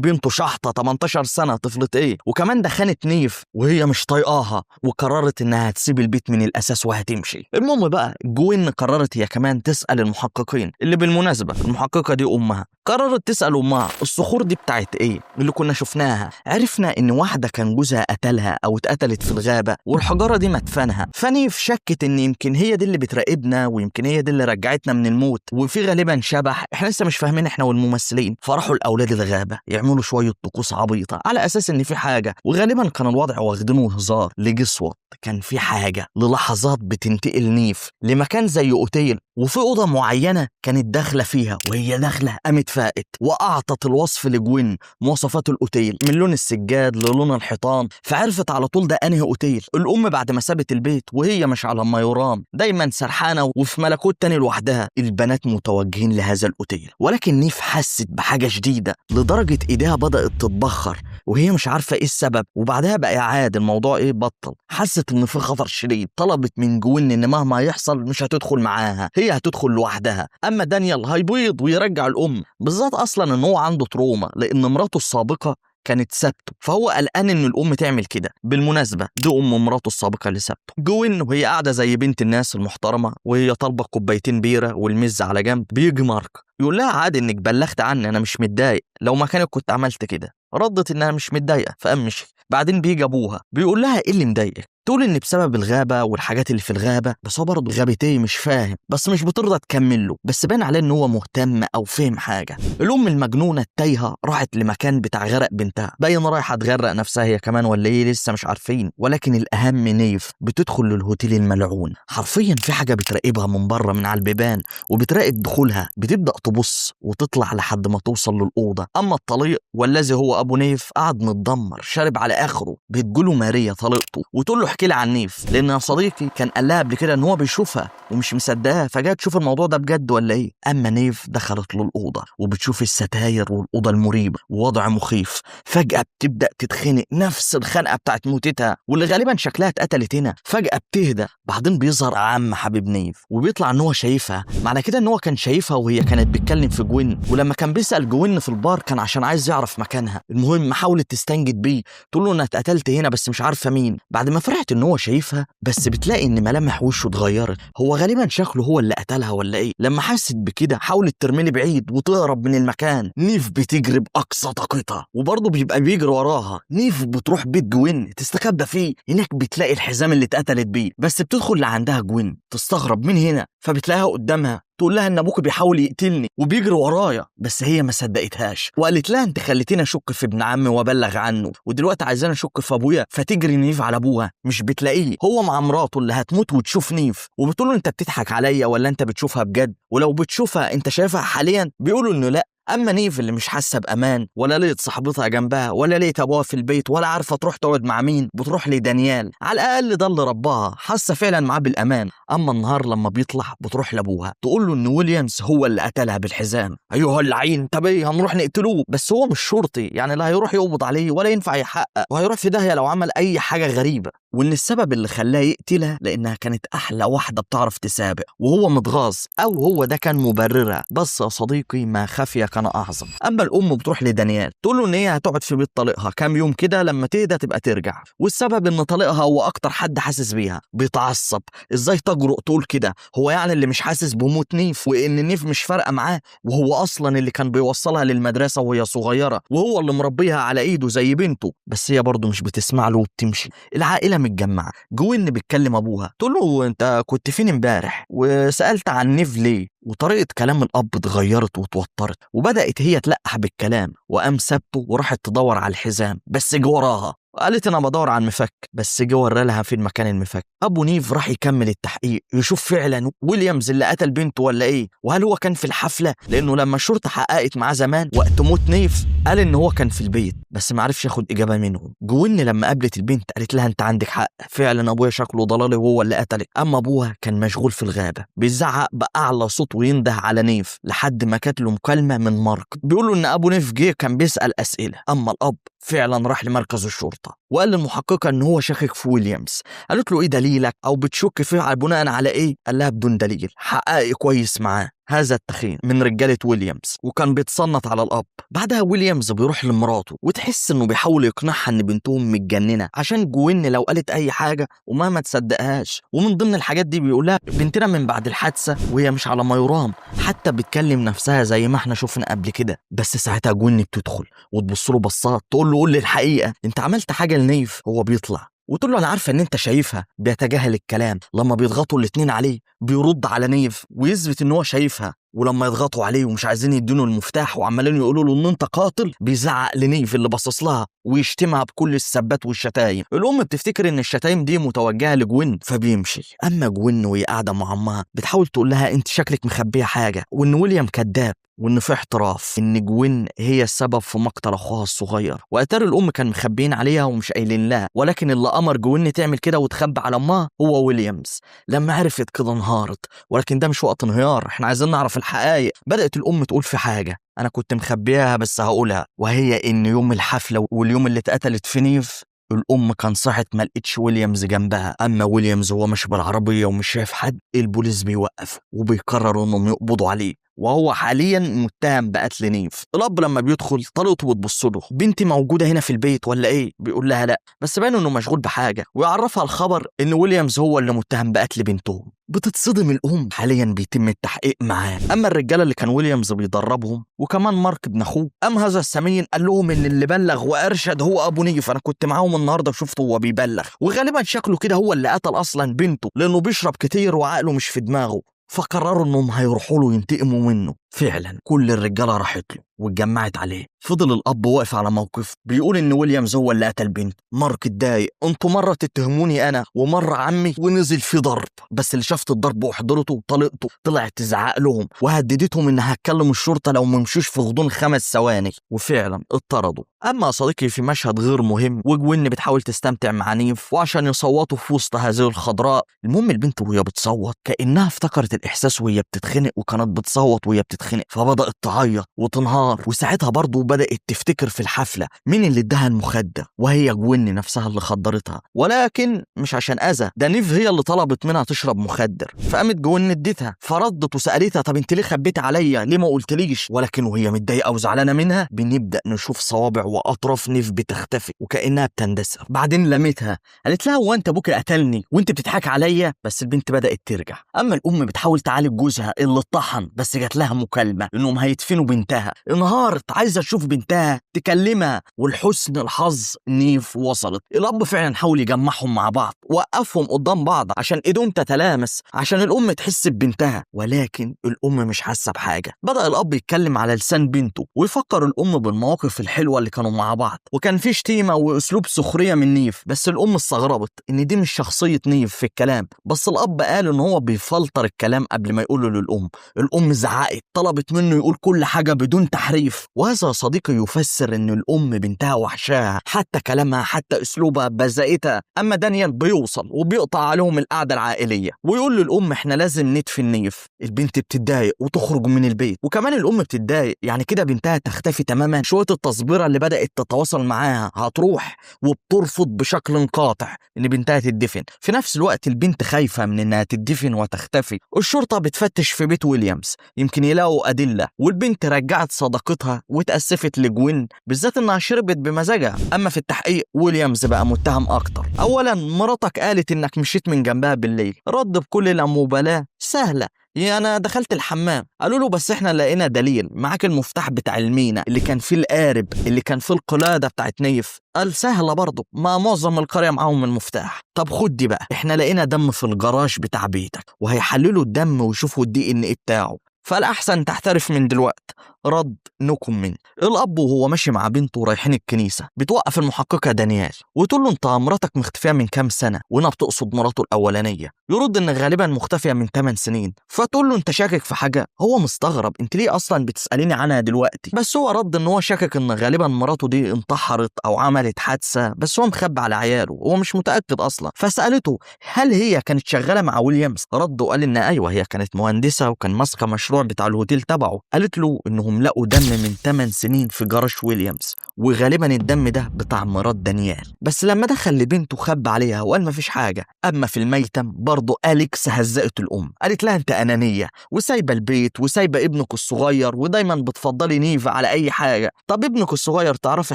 بنته شحطه 18 سنة، طفله ايه؟ وكمان دخنت نيف وهي مش طايقاها، وقررت انها هتسيب البيت من الاساس وهتمشي. المهم بقى جوين قررت هي كمان تسال المحققين، اللي بالمناسبة المحققه دي امها، قررت تسال امها الصخور دي بتاعت ايه اللي كنا شفناها. عرفنا ان واحدة كان جوزها قتلها او اتقتلت في الغابة والحجارة دي مدفنها. فنيف شكت ان يمكن هي دي اللي بتراقبنا ويمكن هي دي اللي رجعتنا من الموت، وفي غالبا شبح احنا لسه مش فاهمين احنا والممثلين. فراحوا لاولاد الغابة يعملوا شوية طقوس عبيطه على اساس ان في حاجة، وغالبا كان الوضع واخدينه هزار. لجسوت كان في حاجة للحظات بتنتقل نيف لمكان زي اوتيل، وفي اوضة معينة كانت داخله فيها، وهي داخله قامت فاقت واعطت الوصف لجوين مواصفات الاوتيل من لون السجاد للون الحيطان، فعرفت على طول ده انهي اوتيل. الام بعد ما سابت البيت وهي مش على ما يرام، دايما سرحانه وفي ملكوت تاني لوحدها. البنات متوجهين لهذا الاوتيل، ولكن نيف حست بحاجة شديدة لدرجة ايديها بدات تتبخر وهي مش عارفه ايه السبب. وبعدها بقى عاد الموضوع ايه بطل، حست ان في خطر شديد. طلبت من جوين ان مهما يحصل مش هتدخل معاها، هي هتدخل لوحدها. اما دانيال هيبيض ويرجع الام، بالذات اصلا ان هو عنده trauma لان مراته السابقة كانت سابته، فهو قلقان ان الام تعمل كده. بالمناسبة دي ام مراته السابقة اللي سابته. جوين وهي قاعدة زي بنت الناس المحترمة وهي طالبه كوبايتين بيره والمز على جنب، بيجي مارك يقول لها عادي انك بلغت عني، انا مش متضايق، لو مكانك كنت عملت كده. ردت انها مش متضايقة فقام مشي. بعدين بيجي ابوها بيقول لها ايه اللي مضايقك؟ تقول ان بسبب الغابة والحاجات اللي في الغابة، بس هو برضه غابتين مش فاهم، بس مش بترضى تكمل له، بس باين عليه ان هو مهتم او فهم حاجة. الام المجنونة التايهه راحت لمكان بتاع غرق بنتها، باين رايحة تغرق نفسها هي كمان ولا ايه لسه مش عارفين. ولكن الاهم نيف بتدخل للهوتيل الملعون، حرفيا في حاجة بتراقبها من بره من على البيبان وبتراقب دخولها، بتبدا تبص وتطلع لحد ما توصل للاوضه. اما الطليق والذي هو ابو نيف قعد متدمر شارب على اخره، بتجيله ماريا طليقته وتقول له احكي لي عن نيف، لان يا صديقي كان قال لها قبل كده ان هو بيشوفها ومش مصدقاها، فجاء تشوف الموضوع ده بجد ولا ايه. اما نيف دخلت للاوضه وبتشوف الستاير والاوضه المريبه ووضع مخيف، فجاة بتبدا تتخنق نفس الخنقه بتاعت موتتها واللي غالبا شكلها اتقتلت هنا. فجاة بتهدى، بعدين بيظهر عم حبيب نيف وبيطلع ان هو شايفها، معنى كده ان هو كان شايفها وهي كانت بتكلم في جوين، ولما كان بيسال جوين في البار كان عشان عايز يعرف مكانها. المهم حاولت تستنجد بيه تقول له انا اتقتلت هنا بس مش عارفه مين. بعد ما فرحت ان هو شايفها بس بتلاقي ان ملامح وشه اتغيرت، هو غالبا شكله هو اللي قتلها ولا ايه. لما حست بكده حاولت ترميلي بعيد وتهرب من المكان. نيف بتجري باقصى طاقتها وبرضه بيبقى بيجري وراها. نيف بتروح بيت جوين تستخبى فيه، هناك بتلاقي الحزام اللي اتقتلت بيه، بس بتدخل لعندها جوين تستغرب من هنا، فبتلاقيها قدامها تقول لها ان ابوك بيحاول يقتلني وبيجري ورايا، بس هي ما صدقتهاش وقالت لها انت خليتيني اشك في ابن عمي وابلغ عنه ودلوقتي عايزاني اشك في ابويا. فتجري نيف على ابوها مش بتلاقيه، هو مع مراته اللي هتموت وتشوف نيف، وبتقول له انت بتضحك عليا ولا انت بتشوفها بجد؟ ولو بتشوفها انت شايفها حاليا؟ بيقولوا انه لا. اما نيف اللي مش حاسه بامان ولا لقيت صاحبتها جنبها ولا لقيت ابوها في البيت ولا عارفه تروح تقعد مع مين، بتروح لدانيال على الاقل ده اللي رباها، حاسه فعلا معاه بالامان. اما النهار لما بيطلع بتروح لابوها تقول له ان ويليامز هو اللي قتلها بالحزام. ايوه اللعين، طب ايه هنروح نقتلوه؟ بس هو مش شرطي يعني لا هيروح يقبض عليه ولا ينفع يحقق، وهيروح في داهية لو عمل اي حاجة غريبة. وان السبب اللي خلاه يقتلها لانها كانت احلى واحدة بتعرف تسابق وهو متغاظ، او هو ده كان مبررها. بس يا صديقي ما خفي كان اعظم. اما الام بتروح لدانيال تقول له ان هي هتقعد في بيت طليقها كام يوم كده، لما تهدى تبقى ترجع، والسبب ان طليقها هو اكتر حد حاسس بيها. بيتعصب، ازاي تجرؤ تقول كده؟ هو يعني اللي مش حاسس بموت نيف وان نيف مش فارقه معاه، وهو اصلا اللي كان بيوصلها للمدرسة وهي صغيرة وهو اللي مربيها على ايده زي بنته. بس هي برضه مش بتسمع له وبتمشي. العائلة متجمعه، جوين بتكلم ابوها تقول له انت كنت فين امبارح وسالت عن نيف ليه؟ وطريقه كلام الاب اتغيرت وتوترت، وبدات هي تلقح بالكلام، وقام سابته وراحت تدور على الحزام، بس جه وراها قالت انا بدور على المفك، بس جه ورا لها فين مكان المفك. ابو نيف راح يكمل التحقيق يشوف فعلا ويليامز اللي قتل بنته ولا ايه، وهل هو كان في الحفلة؟ لانه لما الشرطة حققت معاه زمان وقت موت نيف قال ان هو كان في البيت، بس ما عرفش ياخد اجابه منهم. جوين لما قابلت البنت قالت لها انت عندك حق، فعلا ابويا شكله ضلالي وهو اللي قتلك. اما ابوها كان مشغول في الغابة بيزعق باعلى صوت وينده على نيف لحد ما كانت له مكالمة من مارك بيقول له ان ابو نيف جه كان بيسال اسئلة. اما الاب فعلا راح لمركز الشرطة وقال للمحققه ان هو شاكك في ويليامز. قالت له ايه دليلك او بتشك فيه بناء على ايه؟ قال لها بدون دليل، حققي كويس معاه. هذا التخين من رجاله ويليامز وكان بيتصنت على الاب. بعدها ويليامز بيروح لمراته وتحس انه بيحاول يقنعها ان بنتهم متجننه عشان جوين لو قالت اي حاجة وما ما تصدقهاش. ومن ضمن الحاجات دي بيقول لها بنتنا من بعد الحادثة وهي مش على ما يرام، حتى بتكلم نفسها زي ما احنا شفنا قبل كده. بس ساعتها جوين بتدخل وتبص له بصات تقول له قول لي الحقيقة، انت عملت حاجة لنيف؟ هو بيطلع وتقول له انا عارفه ان انت شايفها. بيتجاهل الكلام، لما بيضغطوا الاتنين عليه بيرد على نيف ويثبت ان هو شايفها، ولما يضغطوا عليه ومش عايزين يدونه المفتاح وعمالين يقولوا له ان انت قاتل بيزعق لنيف اللي باصص لها ويشتمها بكل السبات والشتايم. الام بتفتكر ان الشتايم دي متوجهه لجوين فبيمشي. اما جوين وهي قاعدة مع امها بتحاول تقول لها انت شكلك مخبيه حاجة، وان ويليام كذاب، وان في اعتراف ان جوين هي السبب في مقتل اخوها الصغير. واتاري الام كان مخبيين عليها ومش قايلين لها، ولكن اللي امر جوين تعمل كده وتخبي على امها هو ويليامز. لما عرفت كده انهارت، ولكن ده مش وقت انهيار، احنا عايزين نعرف الحقائق. بدات الام تقول في حاجة انا كنت مخبياها بس هقولها، وهي ان يوم الحفلة واليوم اللي اتقتلت في نيف الام كان صحت ما لقتش ويليامز جنبها. اما ويليامز هو ماشي بالعربية ومش شايف حد، البوليس بيوقفه وبيقرروا انهم يقبضوا عليه. وهو حاليا متهم بقتل نيف. الاب لما بيدخل طليقته بتبص له، بنتي موجودة هنا في البيت ولا ايه؟ بيقول لها لا، بس باين انه مشغول بحاجة، ويعرفها الخبر ان ويليامز هو اللي متهم بقتل بنتهم. بتتصدم الام. حاليا بيتم التحقيق معاه. اما الرجالة اللي كان ويليامز بيدربهم وكمان مارك ابن اخوه، قام هذا السمين قال لهم ان اللي بلغ وارشد هو ابو نيف، انا كنت معاهم النهارده وشفته وهو بيبلغ، وغالبا شكله كده هو اللي قتل اصلا بنته لانه بيشرب كتير وعقله مش في دماغه. فقرروا انهم هيروحوا له ينتقموا منه. فعلا كل الرجالة راحت له واتجمعت عليه. فضل الاب واقف على موقف بيقول ان ويليامز هو اللي قتل بنته. مارك اتضايق، انتوا مرة تتهموني انا ومرة عمي، ونزل في ضرب. بس اللي شافت الضرب وحضرته طليقته طلعت تزعق لهم وهددتهم انها هتكلم الشرطة لو ما مشوش في غضون 5 ثواني، وفعلا اطردوا. اما صديقي في مشهد غير مهم، وجوين بتحاول تستمتع مع نيف وعشان يصوتوا في وسط هذه الخضراء. المهم البنت وهي بتصوت كانها افتكرت الاحساس وهي بتتخنق، وكانت بتصوت وهي بتتخنق، فبدات تعيط وتنهار. وساعتها برضه بدأت تفتكر في الحفلة مين اللي اداها المخدر، وهي جوين نفسها اللي خدرتها، ولكن مش عشان أذى، ده نيف هي اللي طلبت منها تشرب مخدر، فقامت جوين اديتها. فردت وسألتها طب انت ليه خبيتي عليا، ليه ما قلتليش؟ ولكن وهي متضايقة وزعلانة منها بنبدأ نشوف صوابع وأطراف نيف بتختفي وكأنها بتندثر. بعدين لمتها قالت لها هو انت ابوك قتلني وانت بتضحك عليا؟ بس البنت بدأت ترجع. أما الأم بتحاول تعالج جوزها اللي اتطحن، بس جات لها مكالمة انهم هيدفنوا بنتها. انهارت، عايزه تشوف بنتها تكلمها، والحسن الحظ نيف وصلت. الاب فعلا حاول يجمعهم مع بعض، وقفهم قدام بعض عشان ايدهم تتلامس، عشان الام تحس ببنتها، ولكن الام مش حاسه بحاجة. بدا الاب يتكلم على لسان بنته ويفكر الام بالمواقف الحلوة اللي كانوا مع بعض، وكان في شتيمه واسلوب سخرية من نيف، بس الام استغربت ان دي مش شخصية نيف في الكلام. بس الاب قال ان هو بيفلتر الكلام قبل ما يقوله للام. الام زعقت، طلبت منه يقول كل حاجة بدون تحريف. وهذا صديقي يفسر ان الام بنتها وحشاها، حتى كلامها حتى اسلوبها بزقتها. اما دانيال بيوصل وبيقطع عليهم القعدة العائلية ويقول للام احنا لازم ندفن نيف. البنت بتتضايق وتخرج من البيت، وكمان الام بتتضايق، يعني كده بنتها تختفي تماما. شوية التصبيره اللي بدات تتواصل معاها هتروح، وبترفض بشكل قاطع ان بنتها تدفن. في نفس الوقت البنت خايفة من انها تدفن وتختفي. الشرطة بتفتش في بيت ويليامز يمكن يلاقوا ادلة، والبنت رجعت صداقتها وتأسفت لجوين، بالذات انها شربت بمزاجها. اما في التحقيق ويليامز بقى متهم اكتر. اولا مراتك قالت انك مشيت من جنبها بالليل، رد بكل لا مبالاة سهلة، يا انا دخلت الحمام. قالوا له بس احنا لقينا دليل، معاك المفتاح بتاع المينا اللي كان فيه القارب اللي كان فيه القلادة بتاعت نيف. قال سهلة برضه، ما معظم القرية معاهم المفتاح. طب خد دي بقى، احنا لقينا دم في الجراج بتاع بيتك، وهيحللوا الدم ويشوفوا الDNA بتاعه، فالأحسن تعترف من دلوقت. رد no comment. الأب وهو ماشي مع بنته رايحين الكنيسة بتوقف المحققة دانيال وتقول له أنت مراتك مختفية من كام سنة، وهنا بتقصد مراته الأولانية. يرد إن غالبا مختفية من 8 سنين. فتقول له أنت شاكك في حاجة؟ هو مستغرب، أنت ليه أصلا بتسأليني عنها دلوقتي؟ بس هو رد إن هو شاكك إن غالبا مراته دي انتحرت أو عملت حادثة، بس هو مخبي على عياله، هو مش متأكد أصلا. فسألته هل هي كانت شغالة مع ويليامز؟ رد وقال إن أيوه هي كانت مهندسة وكان ماسكة مشروع بتاع الهوتيل تبعه. قالت له إنهم لقوا دم من 8 سنين في جراج ويليامز، وغالبا الدم ده بتاع مرات دانيال. بس لما دخل لبنته خب عليها وقال مفيش حاجة. أما في الميتم برضه أليكس هزقت الأم، قالت لها أنت أنانية وسايبة البيت وسايبة ابنك الصغير ودايما بتفضلي نيفا على أي حاجة. طب ابنك الصغير تعرفي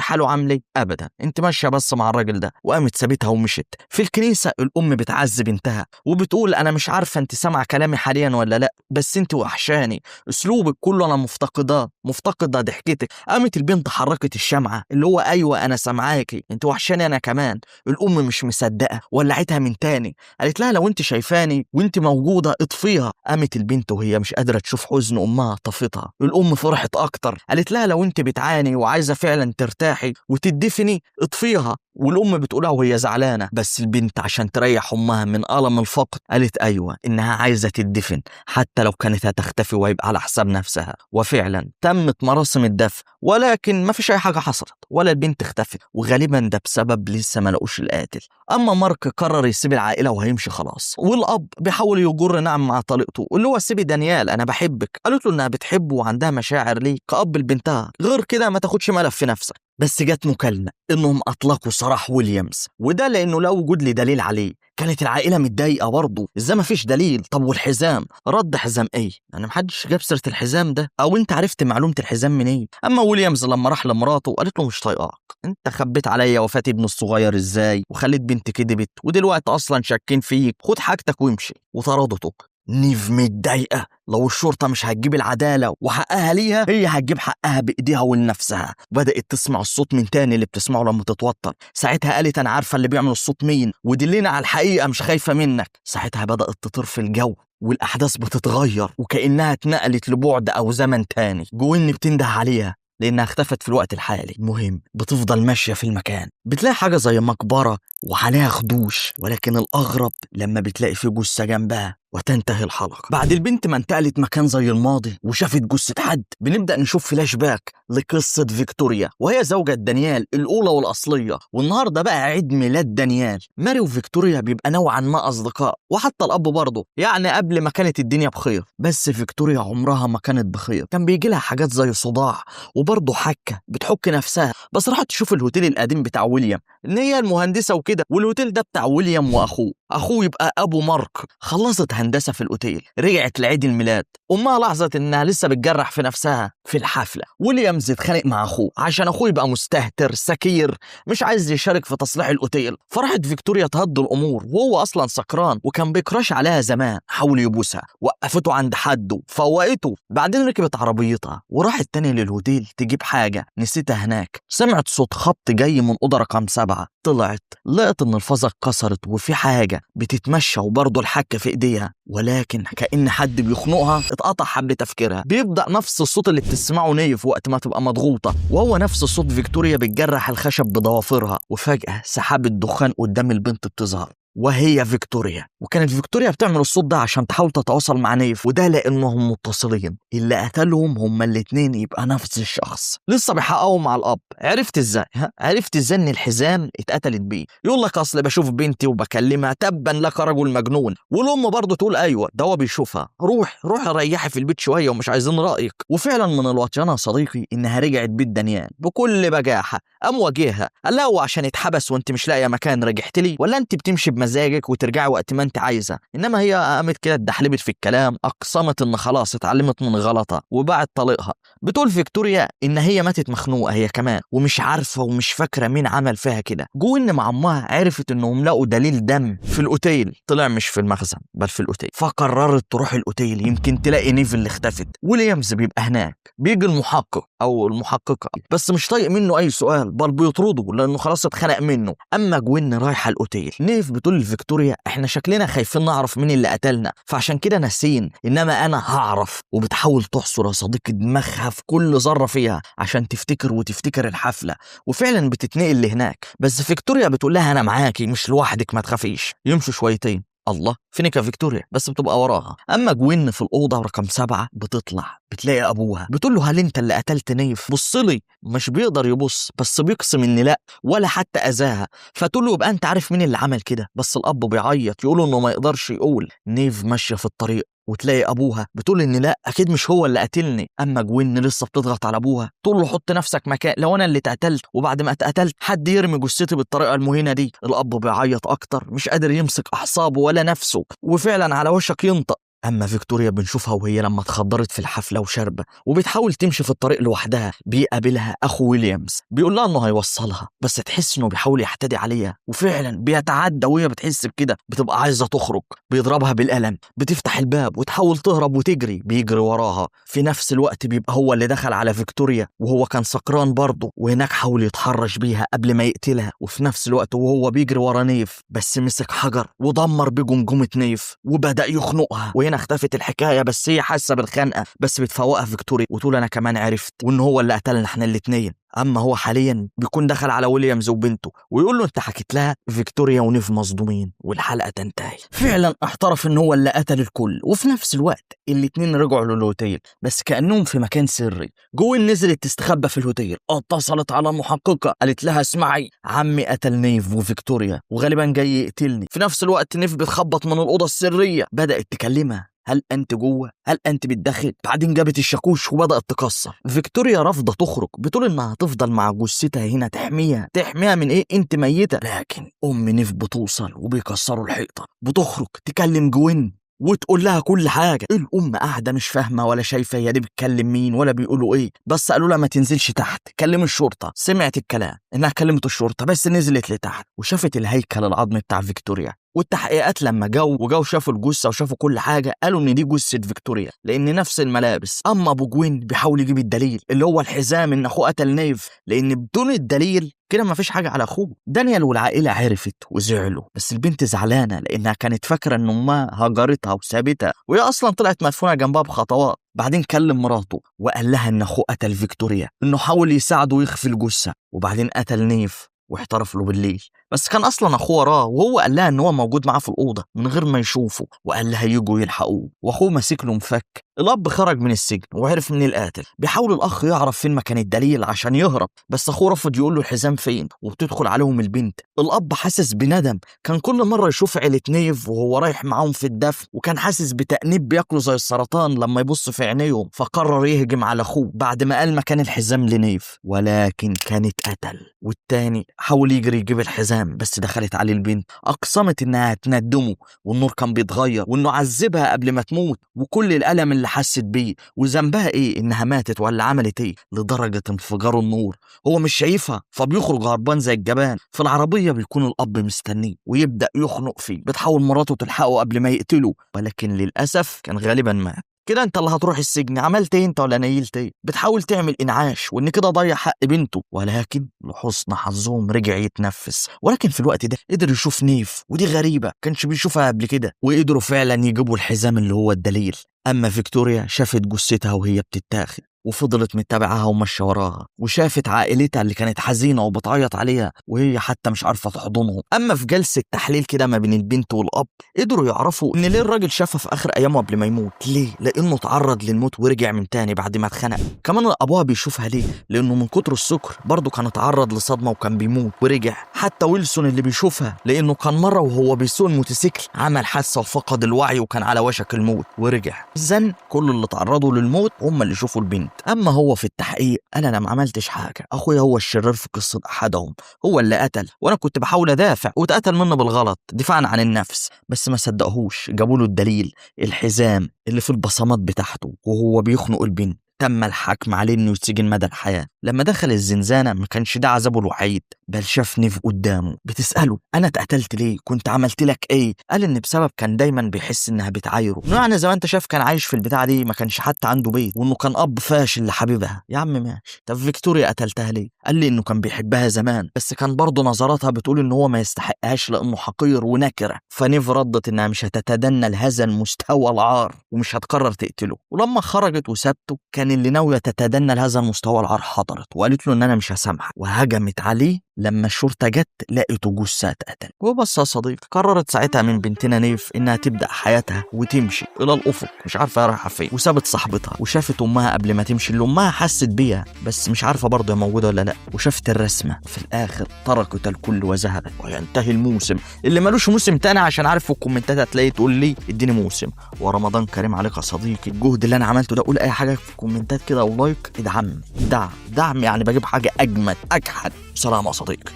حاله عامل إيه؟ أبدا، أنت ماشية بس مع الراجل ده. وقامت سابتها ومشت. في الكنيسة الأم بتعذب بنتها وبتقول أنا مش عارفة أنت سامعة كلامي حاليا ولا لأ، بس أنت وحشاني، أسلوبك كله أنا مفتقداه، مفتقدة ضحكتك. قامت البنت حركت الشمعة اللي هو أيوة أنا سامعاكي، أنت وحشاني أنا كمان. الأم مش مصدقة، ولعتها من تاني، قالت لها لو أنت شايفاني وأنت موجودة اطفيها. قامت البنت وهي مش قادرة تشوف حزن أمها طفتها. الأم فرحت أكتر، قالت لها لو أنت بتعاني وعايزة فعلا ترتاحي وتدفني اطفيها. والأم بتقولها وهي زعلانة، بس البنت عشان تريح أمها من ألم الفقد قالت أيوة إنها عايزة تدفن حتى لو كانت هتختفي وهيبقى على حساب نفسها. وفعلا تمت مراسم الدفن، ولكن ما فيش أي حاجة حصلت ولا البنت اختفت، وغالبا ده بسبب لسه ما لقوش القاتل. أما مارك قرر يسيب العائلة وهيمشي خلاص، والأب بيحاول يجر نعم مع طليقته اللي هو سيبي دانيال أنا بحبك. قالت له إنها بتحبه وعندها مشاعر ليه كأب لبنتها، غير كده ما تاخدش ملف في نفسك. بس جت مكالمة إنهم أطلقوا سراح ويليامز، وده لأنه لا وجود لدليل عليه. كانت العائلة متضايقة برضه، ازاي مفيش دليل؟ طب والحزام؟ رد حزام ايه؟ يعني محدش جاب سيره الحزام ده، او انت عرفت معلومة الحزام منين؟ اما ويليامز لما راح لمراته قالت له مش طايقاك، انت خبيت عليا وفاه ابنه الصغير ازاي، وخليت بنتي كدبت، ودلوقتي اصلا شاكين فيك، خد حاجتك وامشي، وطردته. نيف متضايقة، لو الشرطة مش هتجيب العدالة وحقها ليها هي هتجيب حقها بايديها ولنفسها. بدات تسمع الصوت من تاني اللي بتسمعه لما تتوتر. ساعتها قالت انا عارفه اللي بيعمل الصوت مين، ودلنا على الحقيقة مش خايفة منك. ساعتها بدات تطير في الجو والاحداث بتتغير وكانها اتنقلت لبعد او زمن تاني. جوين بتنده عليها لانها اختفت في الوقت الحالي. المهم بتفضل ماشية في المكان، بتلاقي حاجة زي مقبره وعليها خدوش، ولكن الاغرب لما بتلاقي في جثة جنبها. وتنتهي الحلقة. بعد البنت ما انتقلت مكان زي الماضي وشافت جثة حد، بنبدا نشوف فلاش باك لقصة فيكتوريا، وهي زوجة دانيال الاولى والاصليه. والنهارده بقى عيد ميلاد دانيال. ماري وفيكتوريا بيبقى نوعا ما اصدقاء، وحتى الاب برضه، يعني قبل ما كانت الدنيا بخير. بس فيكتوريا عمرها ما كانت بخير، كان بيجي لها حاجات زي صداع وبرضه حكه بتحك نفسها. بس راحت تشوف الهوتيل القديم بتاع ويليام، ان هي المهندسه وكده، والهوتيل ده بتاع ويليام واخوه، اخوه يبقى ابو مارك. خلصت هندسة في الاوتيل، رجعت لعيد الميلاد. امها لاحظت انها لسه بتجرح في نفسها في الحفلة. ويليامز اتخانق مع اخوه عشان اخوه يبقى مستهتر سكير مش عايز يشارك في تصليح الاوتيل. فراحت فيكتوريا تهدي الامور، وهو اصلا سكران وكان بي crush عليها زمان، حاول يبوسها، وقفته عند حده، فوقته. بعدين ركبت عربيتها وراحت تاني للهوتيل تجيب حاجة نسيتها هناك. سمعت صوت خبط جاي من اوضة رقم 7، طلعت لقت ان الفازة اتكسرت وفي حاجة بتتمشى وبرضه الحكة في ايديها، ولكن كأن حد بيخنقها. اتقطع حبل تفكيرها. بيبدأ نفس الصوت اللي بتسمعه نيف وقت ما تبقى مضغوطة، وهو نفس صوت فيكتوريا بتجرح الخشب بضوافرها. وفجأة سحابة دخان قدام البنت بتظهر، وهي فيكتوريا. وكانت فيكتوريا بتعمل الصوت ده عشان تحاول تتواصل مع نيف، وده لانهم متصلين. اللي قتلهم هما الاتنين يبقى نفس الشخص. لسه بيحققوا مع الاب. عرفت ازاي؟ عرفت ازاي ان الحزام اتقتلت بيه؟ يقول لك اصل بشوف بنتي وبكلمها، تبا لك رجل مجنون. والام برضه تقول ايوه ده هو بيشوفها، روح روح ريحي في البيت شوية ومش عايزين رايك. وفعلا من الوطيانه يا صديقي انها رجعت بيت دانيال بكل بجاحه. قام واجهها قال لها هو عشان اتحبس وانت مش لاقيه مكان رجعت لي، ولا انت بتمشي بمزاجك وترجعي وقت ما انت عايزه؟ انما هي قامت كده اتدحلبت في الكلام، اقسمت ان خلاص اتعلمت من غلطها وبعد طليقها. بتقول فيكتوريا ان هي ماتت مخنوقه هي كمان، ومش عارفه ومش فاكره مين عمل فيها كده. جوين مع امها عرفت انهم لقوا دليل دم في الاوتيل، طلع مش في المخزن بل في الاوتيل، فقررت تروح الاوتيل يمكن تلاقي نيف اللي اختفت. ويليامز بيبقى هناك، بيجي المحقق او المحققه بس مش طايق منه اي سؤال، بل بيطرده لانه خلاص اتخنق منه. اما جوين رايحة الاوتيل، نيف بتقول لفيكتوريا احنا شكلنا خايفين نعرف مين اللي قتلنا، فعشان كده ناسين، انما انا هعرف. وبتحاول تحصر يا صديقي دماغها في كل ذره فيها عشان تفتكر وتفتكر الحفلة، وفعلا بتتنقل لهناك. بس فيكتوريا بتقول لها انا معاكي مش لوحدك ما تخافيش. يمشوا شويتين، الله فينك يا فيكتوريا؟ بس بتبقى وراها. اما جوين في الاوضة رقم 7 بتطلع بتلاقي ابوها، بتقول له هل انت اللي قتلت نيف؟ بص لي. مش بيقدر يبص، بس بيقسم ان لا ولا حتى اذاها. فتقول له يبقى انت عارف مين اللي عمل كده؟ بس الاب بيعيط يقول انه ما يقدرش يقول. نيف ماشية في الطريق وتلاقي ابوها، بتقول ان لا اكيد مش هو اللي قتلني. اما جوين لسه بتضغط على ابوها تقول له حط نفسك مكان، لو انا اللي اتقتلت وبعد ما اتقتلت حد يرمي جثتي بالطريقة المهينه دي. الاب بيعيط اكتر، مش قادر يمسك اعصابه ولا نفسه، وفعلا على وشك ينطق. اما فيكتوريا بنشوفها وهي لما اتخدرت في الحفلة وشاربه وبتحاول تمشي في الطريق لوحدها، بيقابلها اخو ويليامز بيقول لها انه هيوصلها، بس تحس انه بيحاول يعتدي عليها، وفعلا بيتعدى وهي بتحس بكده، بتبقى عايزه تخرج، بيضربها بالقلم، بتفتح الباب وتحاول تهرب وتجري، بيجري وراها. في نفس الوقت بيبقى هو اللي دخل على فيكتوريا وهو كان سكران برضه، وهناك حاول يتحرش بيها قبل ما يقتلها. وفي نفس الوقت وهو بيجري ورا نيف، بس مسك حجر ودمر بجمجمه نيف وبدأ يخنقها. وهنا اختفت الحكاية، بس هي حاسه بالخنقه، بس بتفوقها فيكتوريا وتقول انا كمان عرفت وان هو اللي قتلنا احنا الاثنين. اما هو حاليا بيكون دخل على ويليامز وبنته ويقول له انت حكيت لها؟ فيكتوريا ونيف مصدومين والحلقة تنتهي. فعلا اعترف ان هو اللي قتل الكل، وفي نفس الوقت الاثنين رجعوا للهوتيل بس كانهم في مكان سري. جوين نزلت تستخبى في الهوتيل، اتصلت على المحققه قالت لها اسمعي، عمي قتل نيف وفيكتوريا وغالبا جاي يقتلني. في نفس الوقت نيف بتخبط من الاوضة السرية، بدات تكلمها. هل انت جوه؟ هل انت بتدخل؟ بعدين جابت الشاكوش وبدات تكسر. فيكتوريا رافضه تخرج، بتقول انها هتفضل مع جثتها هنا تحميها. تحميها من ايه؟ انت ميته. لكن ام نيف بتوصل وبيكسروا الحيطة، بتخرج تكلم جوين وتقول لها كل حاجة. الام قاعدة مش فاهمه ولا شايفه هي دي بتكلم مين ولا بيقولوا ايه، بس قالوا لها ما تنزلش تحت، كلم الشرطة. سمعت الكلام انها كلمت الشرطة، بس نزلت لتحت وشافت الهيكل العظمي بتاع فيكتوريا. والتحقيقات لما جو وجو شافوا الجثة وشافوا كل حاجة، قالوا ان دي جثة فيكتوريا لان نفس الملابس. اما ابو جوين بيحاول يجيب الدليل اللي هو الحزام ان اخوه قتل نيف، لان بدون الدليل كده مفيش حاجة على اخوه. دانيال والعائلة عرفت وزعلوا، بس البنت زعلانة لانها كانت فاكره ان امها هجرتها وسابتها، وهي اصلا طلعت مدفونة جنبها بخطوات. بعدين كلم مراته وقال لها ان اخوه قتل فيكتوريا، انه حاول يساعده يخفي الجثة، وبعدين قتل نيف واحترف له بالليل، بس كان اصلا اخوه وراه، وهو قال لها ان هو موجود معاه في الاوضة من غير ما يشوفه، وقال لها يجوا يلحقوه، واخوه ماسك له مفك. الاب خرج من السجن وعرف من القاتل. بيحاول الاخ يعرف فين مكان الدليل عشان يهرب، بس اخوه رفض يقول له الحزام فين، وبتدخل عليهم البنت. الاب حاسس بندم، كان كل مرة يشوف عيله نيف وهو رايح معاهم في الدفن، وكان حاسس بتأنيب بياكله زي السرطان لما يبص في عينيهم، فقرر يهجم على اخوه بعد ما قال مكان الحزام لنيف، ولكن كان اتقتل. والتاني حاول يجري يجيب الحزام، بس دخلت عليه البنت، اقسمت انها هتندمه، والنور كان بيتغير، وانه عذبها قبل ما تموت، وكل الالم اللي حست بيه، وذنبها ايه انها ماتت ولا عملت ايه، لدرجة انفجار النور. هو مش شايفها فبيخرج هربان زي الجبان. في العربية بيكون الاب مستنيه ويبدا يخنق فيه، بتحاول مراته تلحقه قبل ما يقتله، ولكن للاسف كان غالبا مات. كده انت اللي هتروح السجن، عملت ايه انت ولا نيلت ايه؟ بتحاول تعمل انعاش وان كده ضيع حق بنته، ولكن لحسن حظهم رجع يتنفس. ولكن في الوقت ده قدر يشوف نيف، ودي غريبة كانش بيشوفها قبل كده، وقدروا فعلا يجيبوا الحزام اللي هو الدليل. اما فيكتوريا شافت جثتها وهي بتتاخد، وفضلت متابعاها وماشية وراها، وشافت عائلتها اللي كانت حزينة وبتعيط عليها وهي حتى مش عارفه تحضنهم. اما في جلسه تحليل كده ما بين البنت والاب، قدروا يعرفوا ان ليه الراجل شافها في اخر ايامه قبل ما يموت. ليه؟ لانه اتعرض للموت ورجع من تاني بعد ما اتخنق. كمان ابوها بيشوفها ليه؟ لانه من كتر السكر برضه كان اتعرض لصدمه وكان بيموت ورجع. حتى ويلسون اللي بيشوفها لانه كان مرة وهو بيسوق الموتوسيكل عمل حادثه وفقد الوعي وكان على وشك الموت ورجع. اذا كل اللي تعرضوا للموت هم اللي شوفوا البنت. اما هو في التحقيق قال انا ما عملتش حاجة، اخويا هو الشرير في قصة احدهم، هو اللي قتل، وانا كنت بحاول ادافع واتقتل منه بالغلط دفاعا عن النفس. بس ما صدقهوش، جابوا له الدليل، الحزام اللي في البصمات بتاعته وهو بيخنق البنت. تم الحكم عليه انه يتسجن مدى الحياة. لما دخل الزنزانة ما كانش ده عذابه الوحيد، بل شاف نيف قدامه بتساله انا اتقتلت ليه؟ كنت عملت لك ايه؟ قال ان بسبب كان دايما بيحس انها بتعايره، انه يعني زي ما انت شايف كان عايش في البتاعه دي، ما كانش حتى عنده بيت، وانه كان اب فاشل لحبيبها. يا عم ماشي، طب فيكتوريا قتلتها ليه؟ قال لي انه كان بيحبها زمان، بس كان برضه نظراتها بتقول ان هو ما يستحقهاش لانه حقير ونكره. فنيف ردت انها مش هتتدنى لهذا المستوى العار ومش هتقرر تقتله. ولما خرجت وسابته كان اللي ناوية تتدنى لهذا المستوى العار حضرت وقالت له ان انا مش هسامحك، وهجمت عليه. لما الشرطة جت لقيته جثة اتقتل. وبس يا صديقي، قررت ساعتها من بنتنا نيف انها تبدا حياتها وتمشي الى الافق، مش عارفه هي رايحة فين، وسابت صاحبتها وشافت امها قبل ما تمشي، اللي امها حست بيها بس مش عارفه برضه هي موجودة ولا لا، وشافت الرسمة. في الاخر تركت الكل وذهبت. وينتهي الموسم اللي ملوش موسم تاني، عشان عارف في الكومنتات هتلاقي تقول لي اديني موسم. ورمضان كريم عليك يا صديقي، الجهد اللي انا عملته ده قول اي حاجة في الكومنتات كده و like، ادعم دعم دعم، يعني بجيب حاجة اجمد اجحد. سلام يا صديقي.